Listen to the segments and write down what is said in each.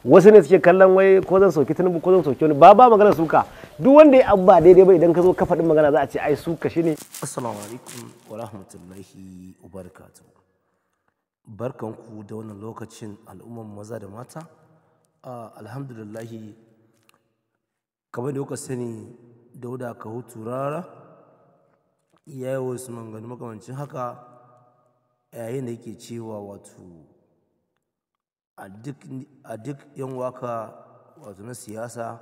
Wasu ne suke kallon wai ko zan soki Tinubu ko zan soki wani, ba magana suka. Duk wanda ya abu ba daidai ba, idan ka zo ka faɗi magana za a ce ai suka shi ne. Assalamu alaikum wa rahmatullahi wa barakatuh. Barkanku da wannan lokacin, al'umman maza da mata. Alhamdulillahi, kamar da kuka sani, Dauda Kahutu Rarara ya yi wasu maganganu makamancin haka yayin da yake cewa wato a duk yan waka wato na siyasa,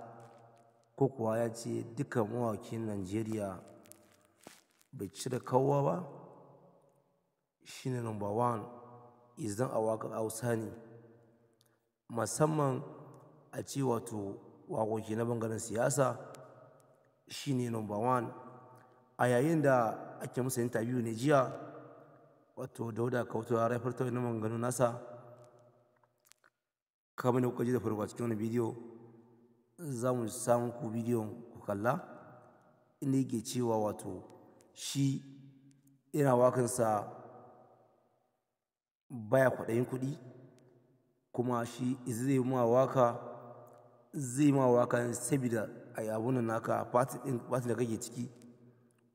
ko kuwa ya ce dukkan mawakin Najeriya, bai cire kowa ba, shine number one idan a waƙar Hausa ne, musamman a ce wato waƙoƙi na bangaren siyasa, shine number one. A yayin da ake masa interview ne jiya, wato Dauda Kahutu ya furta wani maganganu nasa kamar da kuka ji da farko a cikin wani bidiyo. Za mu sa muku bidiyon ku kalla, inda yake cewa wato shi yana wakansa baya kwaɗayin kuɗi, kuma shi zai ma waka, zai ma waka saboda a yi abun nan naka party ɗin, party da kake ciki,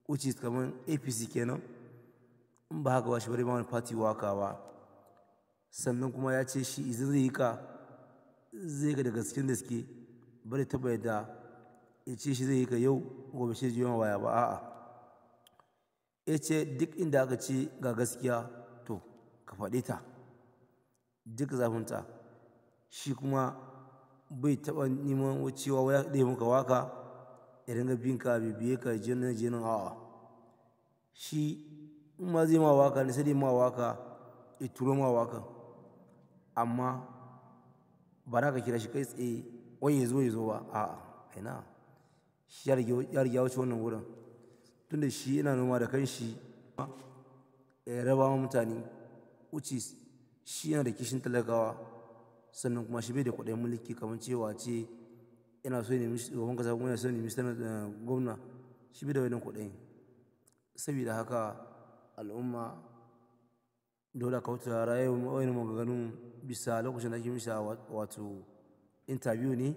which is kamar APC kenan. In ba haka ba, shi bari ma wani party waka ba. Sannan kuma ya ce shi idan zai yi ka, zai ga da gasken da suke bari taɓa yadda ya ce shi zai yi ka yau, gobe shi juya baya ba. A'a, ya ce duk inda aka ce ga gaskiya, to ka faɗe ta duk zafinta. Shi kuma bai taɓa neman cewa wai ɗaya maka waka ya dinga bin ka, bibiye ka jinin jinin. A'a, shi in ma zai ma waka ne, sai dai ma waka ya turo ma waka, amma ba za ka kira shi kai tsaye wai ya zo, ya zo ba. A'a, ina, shi ya riga wuce wannan wurin, tunda shi yana noma da kanshi ya raba wa mutane, which is shi yana da kishin talakawa. Sannan kuma shi bai da kuɗin mulki, kamar cewa ce yana so ya nemi shugaban kasa kuma yana so ya nemi gwamna, shi bai da wannan kuɗin. Saboda haka, al'umma, dole ka wuce rayuwar wani maganganun bisa lokacin da ake misa wato interview ne.